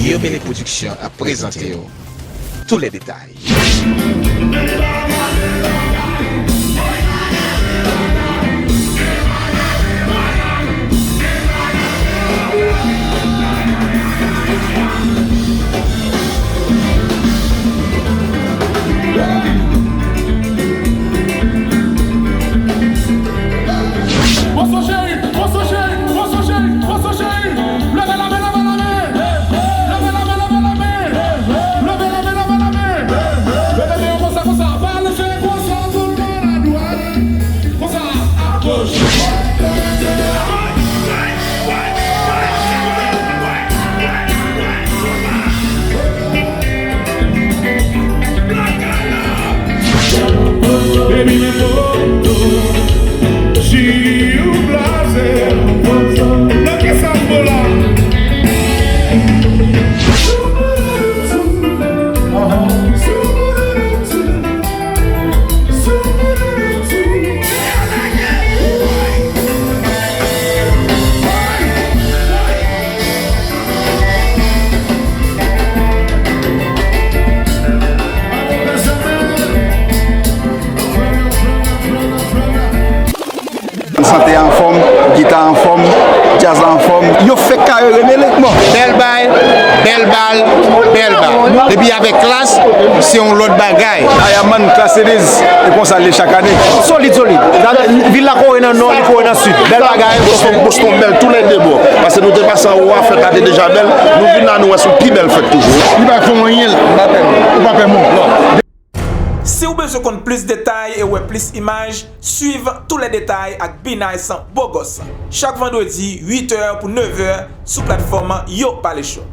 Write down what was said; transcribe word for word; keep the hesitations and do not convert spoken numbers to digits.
Yo Bele Production ap prezante w Tous les détails. Bonsoir chéri, bonsoir chéri, bonsoir chéri, bonsoir chéri. Leve la men, leve la men. Leve la men, leve la men. Leve la men, leve la men. Leve men yo konsa, konsa. Pa leve konsa, tout moun a dwat. Konsa, a goch. Baby, men foto, si ou blaze, nan kisa m bo la? Sante a anfòm, gita a anfòm, djaz la anfòm. Yo fèk kare remele. Bon, bèl bay, bèl bal, bèl bal. Depi avèk Klass, se yon lòt bagay. Ayaman, Klass Edis, e konsa l ye chak ane. Solid, solid. Vil la kore nan nò, li kore nan sid. Bèl bagay. Boston, Boston bèl tou lè de bò. Paske nou te pase anwo a, fèt la te deja bèl. Nou vin la, nou wè se yon pi bèl fèt toujou. Li pa fè anyen. Ou pa pè mò. Si w bezwen konn plis detay e wè plis imaj, swiv Tous les détails ak B-Nice Bogòs. Chak vandredi, uit è pou nèf è, sou platfòm Yo Pale Show.